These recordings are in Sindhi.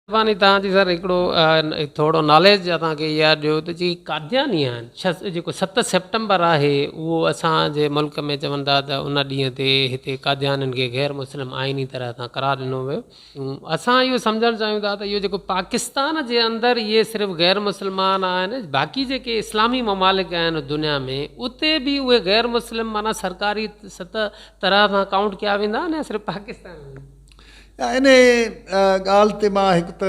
مھرباني توهان جي سر هڪڙو ٿورو ناليج اسان کي اها ڏيو ته جيڪي قادياني آهن ڇهه جيڪو ست سيپٽمبر آهي اهو اسان جي ملڪ ۾ چون ٿا ته ان ڏينهن تي هتي قاديانين کي غير مسلم آئيني طرح سان قرار ڏنو ويو اسان اهو سمجهڻ چاهيون ٿا ته اهو جيڪو پاڪستان جي اندر اهي صرف غير مسلمان آهن باقي جيڪي اسلامي ممالڪ آهن دنيا ۾ اتي به اهي غير مسلم معنيٰ سرڪاري سطح طرح سان ڪائونٽ ڪيا ويندا آهن يا صرف پاڪستان ۾؟ انهيء ڳالهه تي مان هڪ ته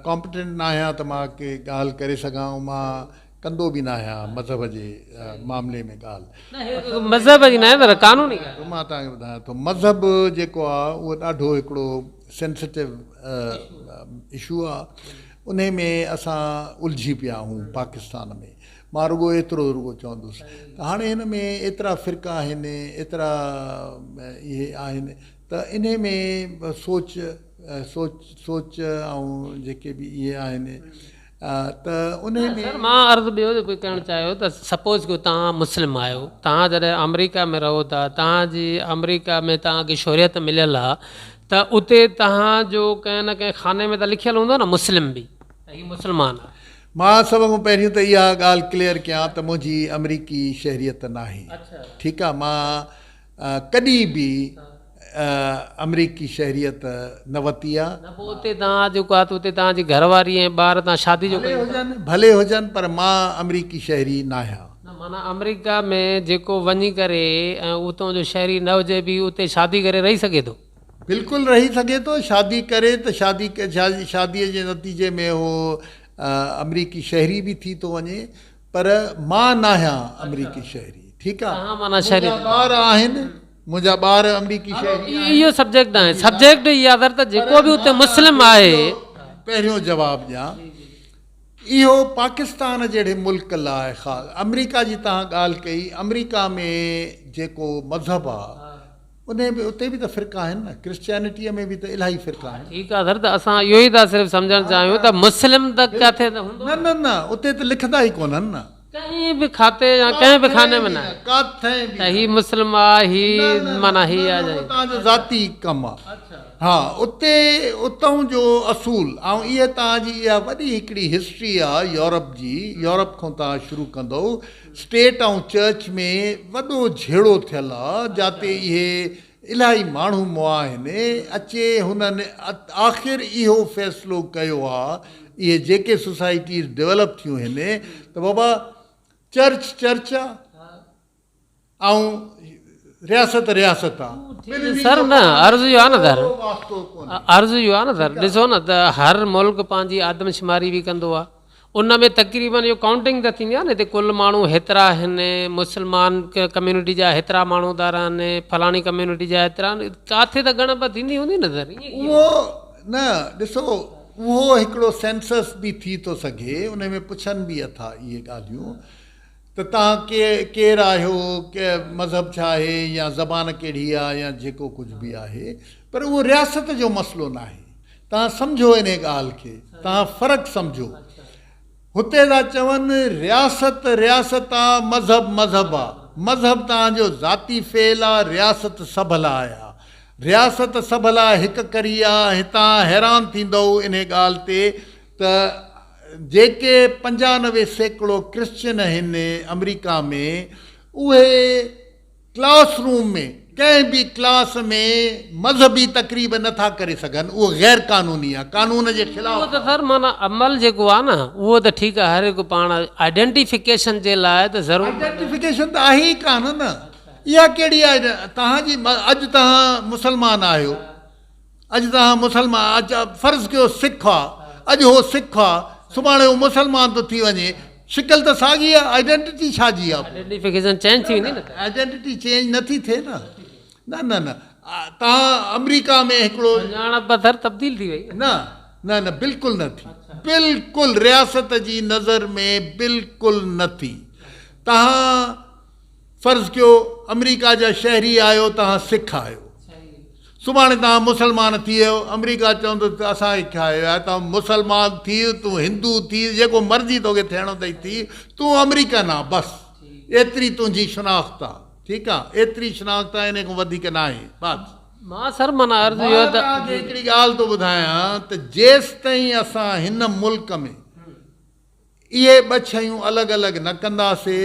ڪامپيٽنٽ نه آهيان ته مان ڪي ڳالهه ڪري سگهان ۽ مان ڪندو به نه آهيان مذهب جي معاملي ۾ ڳالهه. نه مذهب جي ناهي پر قانوني ڳالهه. مان توهان کي ٻڌايان ٿو مذهب جيڪو آهي اهو ڏاڍو هڪڙو سينسيٽو اشو آهي انهي ۾ اسان الجهي پيا آهيون پاڪستان ۾ مان رڳو ايترو رڳو چوندس ته هاڻي هن ۾ ايترا فرقا آهن ايترا اهي آهن ته انهي ۾ سوچ سوچ سوچ ۽ جيڪي به اهي آهن ته انهي ۾. سر مان عرض ٻيو به ڪرڻ چاهيو ته سپوز ڪيو توهان مسلم آهيو توهان جڏهن آمريڪا ۾ رهو ٿا توهان جي آمريڪا ۾ توهان کي شهريت مليل آهي ته اتي توهان جو ڪنهن نه ڪنهن خاني ۾ ته لکيل هوندو نه مسلم به ته هي مسلمان آهي. مان سڀ کان پهريون ته اها ڳالهه ڪليئر ڪيان ته منهنجي آمريڪي شهريت ناهي ٺيڪ آهي مان ڪڏهن به آمريڪي شهريت نه وتي آ. نه پوء اتي توهان جيڪو آ ته اتي توهان جي گهر واري ۽ ٻار تان شادي جو ڀلي هجن ڀلي هجن پر مان آمريڪي شهري ناهيان. نه معنيٰ آمريڪا ۾ جيڪو وڃي ڪري ۽ اتان جو شهري نه هجي به اتي شادي ڪري رهي سگهي ٿو. بلڪل رهي سگهي ٿو شادي ڪري ته شادي شادي جي نتيجي ۾ هو آمريڪي شهري به ٿي ٿو وڃي پر مان ناهيان آمريڪي شهري ٺيڪ آ منهنجا ٻار آهن منهنجا ٻار آمريڪي شهري آهن. اهو سبجيڪٽ ناهي سبجيڪٽ اهو آ سر ته جيڪو به اتي مسلم آهي. پهريون جواب ڏيان اهو پاڪستان جهڙي ملڪ لاء خاص آمريڪا جي توهان ڳالهه ڪئي آمريڪا ۾ جيڪو مذهب آ انهي به اتي به ته فرقا آهن نه ڪرسچينٽيء ۾ به ته الاهي فرقا آهن. ٺيڪ آ سر ته اسان اهو ئي ٿا صرف سمجهڻ چاهيون ته مسلم ته ڪاٿي ته هوندو نه نه نه اتي ته لکندا ئي ڪونهن نه. ڪنهن به کاتي يا ڪنهن به خاني ۾ ناهي ڪاٿي به ته هي مسلم آ هي معنيٰ هي آ نه نه اهو توهان جو ذاتي ڪم آ ها اتي اتئون جو اصول ۽ اهي توهان جي اها وڏي هڪڙي هسٽري آ يورپ جي يورپ کان توهان شروع ڪندؤ اسٽيٽ ۽ چرچ ۾ وڏو جهيڙو ٿيل آ جاتي اهي الاهي ماڻهو مئا آهن اچي هنن آخر اهو فيصلو ڪيو آ اهي جيڪي سوسائٽيز ڊولپ ٿيون هن ته بابا چرچ چرچ آ ۽ رياست رياست آ سر نه عرض اهو آ نه سر عرض اهو آ نه سر ڏسو نه ته هر ملڪ پنهنجي آدمشماري به ڪندو آ ان ۾ تقريبن اهو ڪائونٽنگ ته ٿيندي آهي نه هتي ڪل ماڻهو هيترا آهن مسلمان ڪميونٽي جا هيترا ماڻهو ٿا رهن فلاڻي ڪميونٽي جا هيترا آهن ڪاٿي ته ڳڻپ ٿيندي هوندي نه سر ائين ڪيئن اهو نه ڏسو اهو هڪڙو سينسس به ٿي ٿو سگهي ان ۾ پڇن به اٿا اهي ڳالهيون ته توهان ڪي ڪير آهيو مذهب ڇا آهي يا زبان ڪهڙي آهي يا جيڪو ڪجهه به آهي پر اهو رياست جو مسئلو ناهي توهان سمجهو انهي ڳالهه کي، توهان فرق سمجهو. هتي ٿا چون رياست رياست آ، مذهب مذهب آ. مذهب توهان جو ذاتي فعل آ، رياست سڀ لاء آ. رياست سڀ لاء هڪ ڪري آ. هتان حيران ٿيندؤ انهي ڳالهه تي ته جيڪي 95% ڪرسچن هن آمريڪا ۾ اهي ڪلاس روم ۾ ڪنهن به ڪلاس ۾ مذهبي تقريب نه ٿا ڪري سگهن اهو غير قانوني آهي قانون جي خلاف اهو ته سر معنيٰ عمل جيڪو آهي نه اهو ته ٺيڪ آهي هر هڪ پاڻ آئيڊينٽيفڪيشن جي لاء ته ضرور آئيڊينٽيفڪيشن ته آهي ئي ڪانه نه اها ڪهڙي آهي توهان جي اڄ توهان مسلمان آهيو اڄ توهان مسلمان اڄ فرض ڪيو سک آ اڄ هو سک آ سڀاڻي هو مسلمان ٿو ٿي وڃي شڪل ته ساڳي آ آئيڊينٽيٽي ڇا جي آ آئيڊينٽيفڪيشن چينج ٿي ويندي نه آئيڊينٽيٽي چينج نه ٿي ٿئي نه نه نه نه توهان آمريڪا ۾ هڪڙو سڃاڻپ سر تبديل ٿي وئي نه نه نه بلڪل نه ٿي بلڪل رياست جي نظر ۾ بلڪل نه ٿي توهان فرض ڪيو آمريڪا جا شهري آهيو توهان سک آهيو سڀاڻي توهان مسلمان ٿي ويو آمريڪا چوندو ته اسان کي ڇا آهي تون مسلمان ٿي تون هندو ٿي جيڪو مرضي توکي ٿيڻو اٿئي ٿي تون آمريڪن آ بس ايتري تنهنجي شناخت آ ٺيڪ آ ايتري شناخت آ ان کان وڌيڪ ناهي بس. مان سر معنيٰ عرض اهو مان ته. توهان کي هڪڙي ڳالهه ٿو ٻڌايان ته جيستائين اسان هن ملڪ ۾ اهي ٻه شيون الڳ الڳ نه ڪنداسي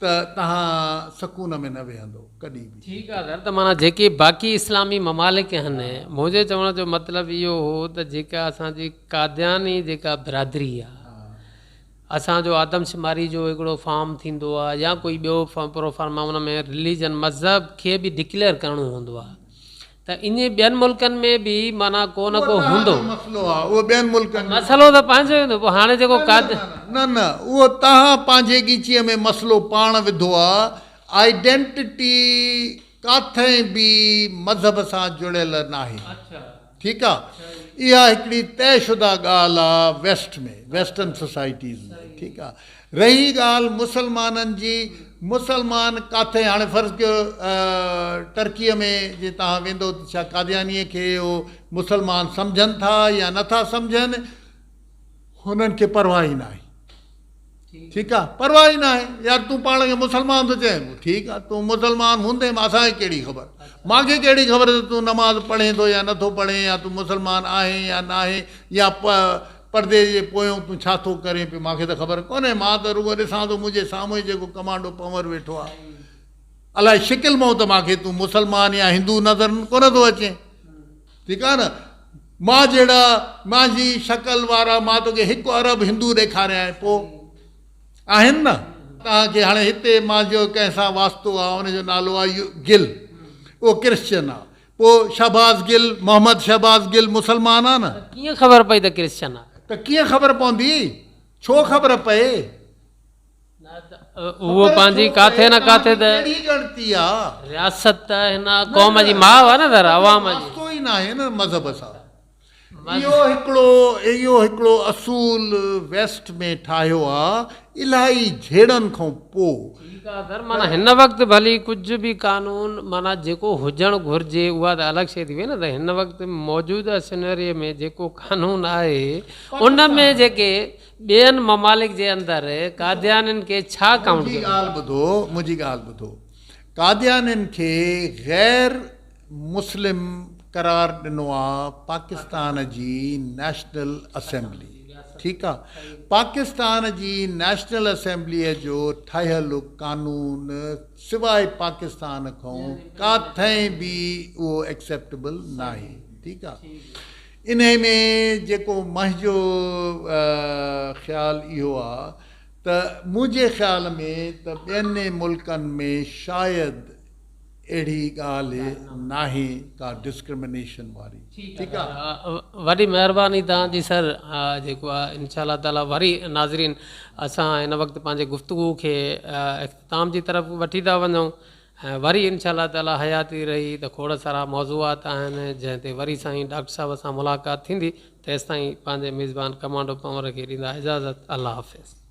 ته توهان سڪون ۾ نه ويهندو ڪڏهن به. ٺيڪ آ سر ته معنيٰ جيڪي باقي اسلامي ممالڪ آهن منهنجي چوڻ جو مطلب اهو هو ته جيڪا اسان جي قادياني جيڪا برادري آ اسان جو آدمشماري جو هڪڙو فارم ٿيندو آ يا ڪوئي ٻيو پروفارما ان ۾ رليجن مذهب کي به ڊڪليئر ڪرڻو هوندو آ ته ائين ٻين ملڪن ۾ به معنيٰ ڪو نه اهو ڪو توهان هوندو. جو مسئلو آ اهو ٻين ملڪن جو مسئلو ته پنهنجو ئي هوندو پوء هاڻي جيڪو نه قاد. نه نه نه اهو توهان پنهنجي ڳچيء ۾ مسئلو پاڻ وڌو آ آئيڊينٽٽي ڪاٿئين به مذهب سان جڙيل ناهي. ٺيڪ آ اها هڪڙي طئي شده ڳالهه آ ويسٽ ۾ ويسٽرن سوسائٽيز ۾ ٺيڪ آ رهي ڳالهه مسلمانن جي مسلمان ڪاٿي هاڻي فرض ڪيو ٽرڪيء ۾ جي توهان ويندو ته ڇا قاديانيء کي اهو مسلمان سمجهن ٿا يا نٿا سمجهن هنن کي پرواهه ئي ناهي ٺيڪ آ پرواهه ئي ناهي يار تون پاڻ کي مسلمان ٿو چئين ٺيڪ آ تون مسلمان هوندين به اسان کي ڪهڙي خبر مان کي ڪهڙي خبر ته تون نماز پڙهين ٿو يا نٿو پڙهين يا تون مسلمان آهين يا ناهين يا پردي جي پويون تون ڇا ٿو ڪرين پيو مان کي ته خبر ڪونهي مان ته رڳو ڏسان ٿو منهنجي سامهون ئي جيڪو ڪمانڊو پنور ويٺو آ الائي شڪل مان ته مان کي تون مسلمان يا هندو نظر ڪونه ٿو اچين ٺيڪ آ نه مان جهڙا مانجي شڪل وارا مان توکي هڪ ارب هندو ڏيکاريانء پو آهن نه. توهان کي هاڻي هتي مانجو ڪنهن سان واسطو آ ان جو نالو آ گل اهو ڪرسچن آ پو شهباز گل محمد شهباز گل مسلمان آ نه. ته ڪيئن خبر پئي ته ڪرسچن آ. ته ڪيئن خبر پوندي ڇو خبر پئي. اهو پنهنجي ڪاٿي نه ڪاٿي ته رياست ته هن قوم جي ماء آهي نه سر عوام جي. واسطو ئي ناهي نه مذهب سان. اهو هڪڙو اهو هڪڙو اصول ويسٽ ۾ ٺاهيو آ الاهي جهيڙن کان پو. ٺيڪ آ سر معنيٰ هن وقت ڀلي ڪجهه به قانون معنيٰ جيڪو هجڻ گهرجي اها ته الڳ شيء ٿي وئي نه ته هن وقت موجوده سينريو ۾ جيڪو قانون آهي ان ۾ جيڪي ٻين ممالڪ جي اندر قاديانين کي ڇا ڪائونٽ منهنجي ڪيو وڃي؟ ڳالهه ٻڌو، منهنجي ڳالهه ٻڌو. قاديانين کي غير مسلم قرار ڏنو آ پاڪستان جي نيشنل اسيمبلي ٺيڪ آ پاڪستان جي نيشنل اسيمبلي جو ٺاهيل قانون سواء پاڪستان کان ڪاٿئين به اهو ايڪسيپٽبل ناهي ٺيڪ آ. انهي ۾ جيڪو منهنجو خيال اهو آ ته منهنجي خيال ۾ ته ٻين ملڪن ۾ شايد اهڙي ڳالهه ناهي ڪا ڊسڪرمنيشن واري ٺيڪ آ. وڏي مهرباني توهان جي سر جيڪو آ انشاء الله تعالي وري ناظرين اسان هن وقت پنهنجي گفتگو کي اختتام جي طرف وٺي ٿا وڃون ۽ وري انشاء الله تعالي حياتي رهي ته کوڙ سارا موضوعات آهن جنهن تي وري سائين ڊاڪٽر صاحب سان ملاقات ٿيندي تيستائين پنهنجي ميزبان ڪمانڊو پنور کي ڏيندا اجازت الله حافظ.